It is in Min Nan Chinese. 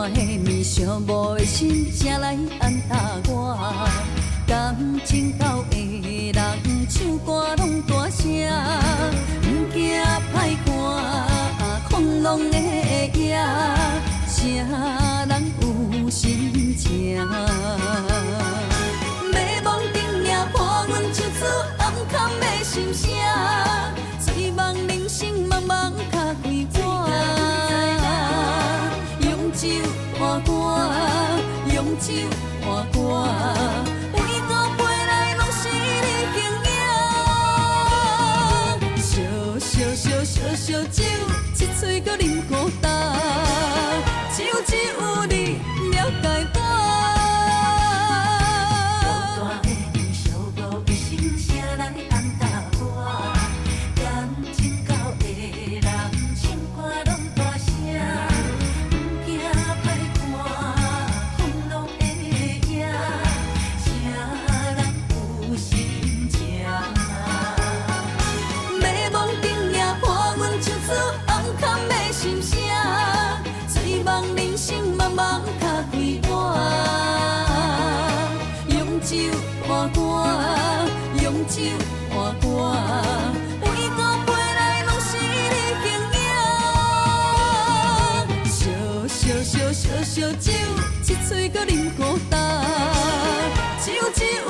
大的面，寂寞的心，誰來安撫我？感情厚的人，唱歌攏大聲，毋驚歹看，空浪的影，啥人有心情？迷惘中也伴阮唱出暗崁的心聲，醉夢人生茫茫較開我，用酒換歌，用酒換歌，為孤飛來攏是你形影。燒燒燒燒燒酒，一喙閣啉予焦，酒只有你了解我。孤單的面，寂寞的心，誰來安撫我？感情厚的人，唱歌攏大聲，毋驚歹看，風浪的影，啥人有心情？迷惘中也伴阮唱出暗崁的心聲，醉夢人生茫茫較開我，用酒換歌，用酒換歌，為孤飛來攏是你形影。燒燒燒燒燒酒，一喙閣啉予焦，酒只有